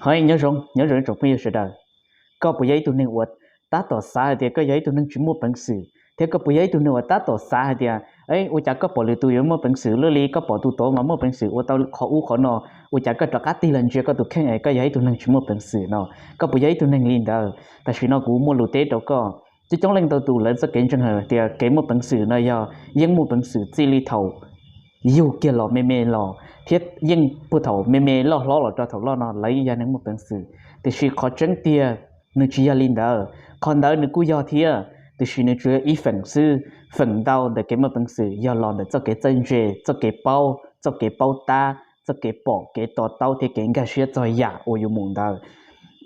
Nyob zoo, nyob zoo ib tsoom phooj ywg sawv daws. Koj puas yog ib tug neeg uas tab tom xav hais tias koj yog ib tug neeg tsis muaj peev xwm, thiab koj puas yog ib tug neeg uas tab tom xav hais tias, ua cas koj pom lwm tus yuav muaj peev xwm luaj li, koj pom tus tod mas muaj peev xwm ua tau qhov ub qhov no, ua cas koj rov qab tig los ntsia koj tus kheej es koj yog ib tug neeg tsis muaj peev xwm no? Koj puas yog ib tug neeg li ntawd? Tam sim no kuv muaj lus teb rau koj. Coob coob leej ntau tus lawv txoj kev ntseeg hais tias kev muaj peev xwm no yog yeej muaj peev xwm txij li thaum yug kiag los me me los, thiab yeej puag thaum me me loj hlob los rau thaum loj no lawv yeej yog neeg muaj peev xwm. Tiam sis qhov tseeb tiag nws tsis yog li ntawd. Qhov ntawd nws kuj yog thiab, tiam sis nws tsuas yog ib feem xwb. Feem ntau ntawm kev muaj peev xwm yog los ntawm txoj kev txawj ntse, txoj kev paub, txoj kev paub tab, txoj kev pom kev to taub thiab kev nkag siab txog yam uas yuav mus ntawd.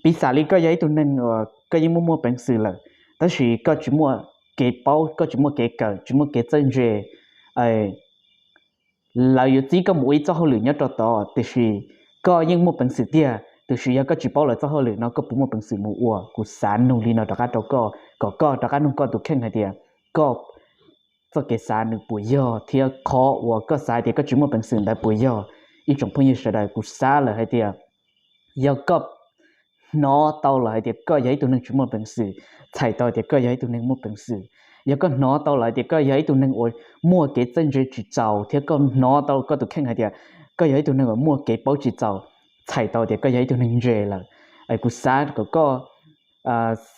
Piv xam li koj yog ib tug neeg uas koj yeej muaj muaj peev xwm lawm, tab sis koj tsis muaj kev paub, koj tsis muaj kev kawm, tsis muaj kev txawj ntse, lawv yuav txib koj mus ua ib txoj hauj lwm nyob rau tod, tiam sis koj yeej muaj peev xwm tiag, tiam sis yog koj tsis paub lawv txoj hauj lwm no koj puas muaj peev xwm mus ua? Kuv xav nug li no rov qab rau koj, kom koj rov qab nug koj tus kheej hais tias koj txoj kev xav nws puas yog, thiab qhov uas koj xav hais tias koj tsis muaj peev xwm ntawd puas yog? Ib tsoom phooj ywg sawv daws, kuv xav lawm hais tias yog koj hnov tau lawm hais tias koj yog ib tug neeg tsis muaj peev xwm, txhais tau tias koj yog ib tug neeg muaj peev xwm. Yog koj hnov tau lawm hais tias koj yog ib tug neeg uas muaj kev txawj ntse tsis txaus, thiab koj hnov tau koj tus kheej hais tias koj yog ib tug neeg uas muaj kev paub tsis txaus, txhais tau tias koj yog ib tug neeg ntse lawm. Kuv xav kom koj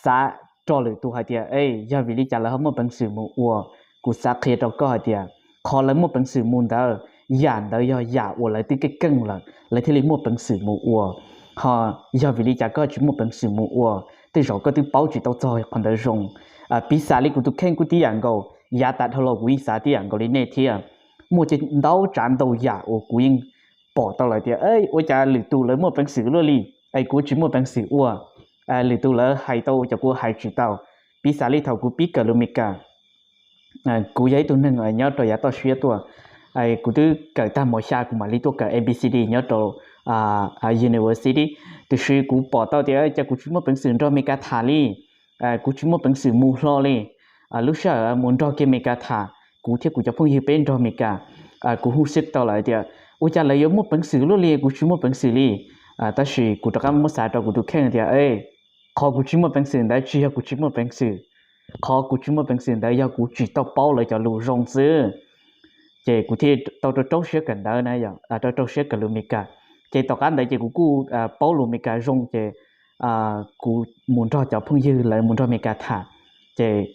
xav rau lwm tus hais tias, yog vim li cas lawv ho muaj peev xwm mus ua? Kuv xav qhia rau koj hais tias qhov lawv muaj peev xwm mus ntawd, yam ntawd yog yam uas lawv twb keej keej lawm lawv thiaj li muaj peev xwm mus ua. Ho yog vim li cas koj tsis muaj peev xwm mus ua? Tej zaum koj twb paub tsis tau txog qhov ntawd zoo. Piv xam li kuv tus kheej kuj tib yam nkaus, yav tas dhau los kuv yeej xav tib yam nkaus li nej thiab. Muaj ntau tsav ntau yam uas kuv yeej pom tau lawm tias ua cas lwm tus lawv muaj peev xwm luaj li, es kuv tsis muaj peev xwm ua. Lwm tus lawv hais tau cov kuv hais tsis tau. Piv xam li thaum kuv pib kawm lus Meskas, kuv yog ib tug neeg nyob rau yav toj siab tuaj. Kuv twb kawm tag mos xya kuv mam li tuaj kawm A B C D nyob rau university, tiam sis kuv pom tau tias cas kuv tsis muaj peev xwm nrog Meskas tham li, kuv tsis muaj peev xwm mus hlo li. Lub sij hawm mus nrog kiag Meskas tham, kuv thiab kuv cov phooj ywg peb nrog Meskas, kuv hu sib tau lawm tias ua cas lawv yuav muaj peev xwm luaj li kuv tsis muaj peev xwm li. Tab sis kuv rov qab muab xav rau kuv tus kheej tias qhov kuv tsis muaj peev xwm ntawd tsis yog kuv tsis muaj peev xwm, qhov kuv tsis muaj peev xwm ntawd yog kuv tsis tau paub lawv cov lus zoo xwb. Ces kuv thiaj tau rau rau siab kawm ntawv na, rau rau siab kawm lus Meskas. Ces tom qab ntawd ces kuv kuj paub lus Meskas zoo ces kuv mus nrog cov phooj ywg lawv mus nrog Meskas tham, ces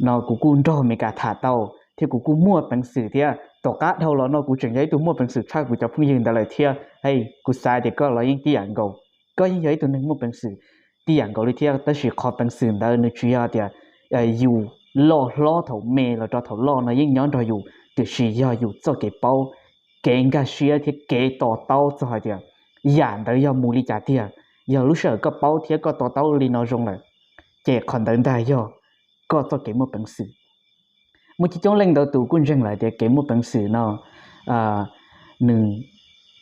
no kuv kuj nrog Meskas tham tau thiab kuv kuj muaj peev xwm thiab. Tom qab dhau los no kuv tseem yog ib tug muaj peev xwm tshaj kuv cov phooj ywg ntawd lawm thiab. Hej, kuv xav tias koj los yeej tib yam nkaus, koj yeej yog ib tug neeg muaj peev xwm tib yam nkaus li thiab, tab sis qhov peev xwm ntawd nws tsis yog tias yus loj hlob thaum me los rau thaum loj no yeej nyob nrog yus, tiam sis yog yus txoj kev paub, kev nkag siab thiab kev to taub txog hais tias yam ntawd yog mus li cas tiag. Yog lub sij hawm koj paub thiab koj to taub li no zoo lawm, ces qhov ntawd ntag yog koj txoj kev muaj peev xwm. Muaj coob coob leej ntau tus kuj ntseeg lawm tias kev muaj peev xwm no nws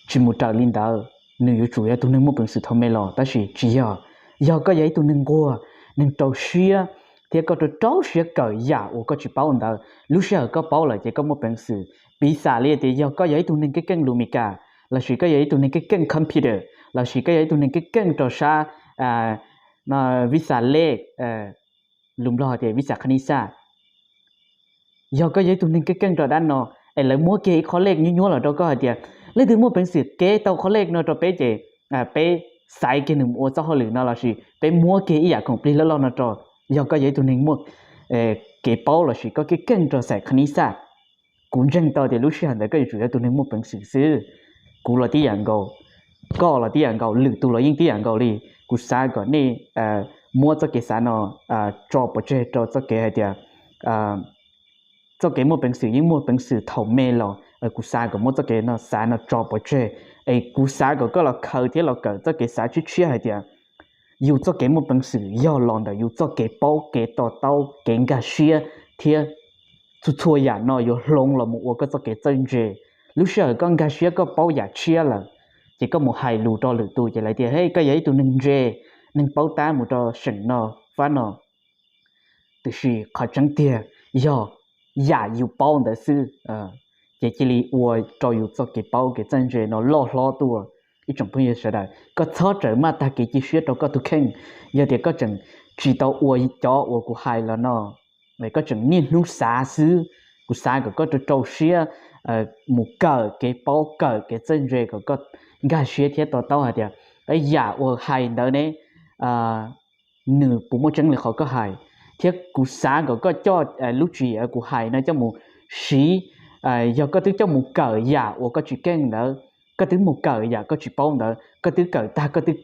tsis mus raws li ntawd, nws yuav tsum yog tus neeg muaj peev xwm thaum me los, tab sis tsis yog. Yog koj yog ib tug neeg nquag, neeg rau siab, thiab koj rau rau siab kawm yam uas koj tsis paub ntawd, lub sij hawm koj paub lawm ces koj muaj peev xwm. Piv xam li tias yog koj yog ib tug neeg keej keej lus Meskas, lossis koj yog ib tug neeg keej keej computer, lossis koj yog ib tug neeg keej keej rau sab viv xas lej, lus Nplog tias viv xas kha nij xaj. Yog koj yog ib tug neeg keej keej rau dab no, es lawv muab kiag ib qho lej nyuaj nyuaj los rau koj hais tias leej twg muaj peev xwm kev tau qho lej no rau peb ces peb xaiv kiag nws mus ua txoj hauj lwm no, lossis peb muab kiag ib yam khoom plig loj loj no rau. Yog koj yog ib tug neeg muaj kev paub lossis koj keej keej rau xas kha nij xaj, kuv ntseeg tau tias lub sij hawm ntawd koj yuav tsum yog tus neeg muaj peev xwm xwb. Kuv los tib yam nkaus, koj los tib yam nkaus, lwm tus los yeej tib yam nkaus li. Kuv xav kom nej muab txoj kev xav no tso pov tseg rau txoj kev hais tias txoj kev muaj peev xwm yeej muaj peev xwm thaum me los. Kuv xav kom muab txoj kev no xav no tso pov tseg, es kuv xav kom koj los khaws thiab los kawm txoj kev xav tshiab tshiab hais tias yus txoj kev muaj peev xwm yog los ntawm yus txoj kev paub, kev to taub, kev nkag siab, thiab txhua txhua yam no yuav hloov los mus ua koj txoj kev txawj ntse. Lub sij hawm koj nkag siab koj paub yam tshiab lawm, ces koj mus hais lus rau lwm tus ces lawv tias hej, koj yog ib tug neeg ntse, neeg paub tab mus rau seem no, fab no. Tiam sis qhov tseeb tiag yog yam yus paub ntawd xwb, ces cia li ua rau yus txoj kev paub kev txawj ntse no loj hlob tuaj. ib tsoom phooj ywg sawv daws, koj txhob rawm maj tag kev cia siab rau koj tus kheej. Yog tias koj tseem tsis tau ua cov uas kuv hais los no, koj tseem niaj hnub xav xwb, kuv xav kom koj rau rau siab mus kawm kev paub, kawm kev txawj ntse kom koj nkag siab thiab to taub hais tias yam uas hais ntawd ne nws puas muaj tseeb li qhov koj hais, thiab kuv xav kom koj coj lub tswv yim kuv hais no coj mus siv. Yog koj twb coj mus kawm yam uas koj tsis keej ntawd, koj twb mus kawm yam koj tsis paub ntawd, koj twb kawm tag, koj twb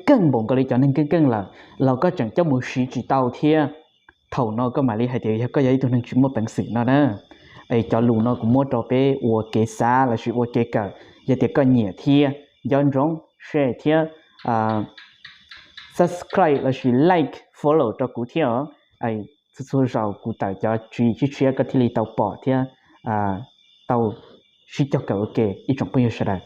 keej npaum nkaus li cov neeg keej keej lawm los koj tseem coj mus siv tsis tau thiab. Thaum no koj mam li hais tias yog koj yog ib tug neeg tsis muaj peev xwm no na. Es cov lus no kuv muab rau peb ua kev xav lossis ua kev kawm. Yog tias koj nyiam thiab, nco ntsoov share thiab subscribe lossis like, follow rau kuv thiab os. Txhua txhua zaus kuv tawm cov tswv yim tshiab tshiab koj thiaj li tau pom thiab tau sib cog kawm ua ke ib tsoom phooj ywg sawv daws.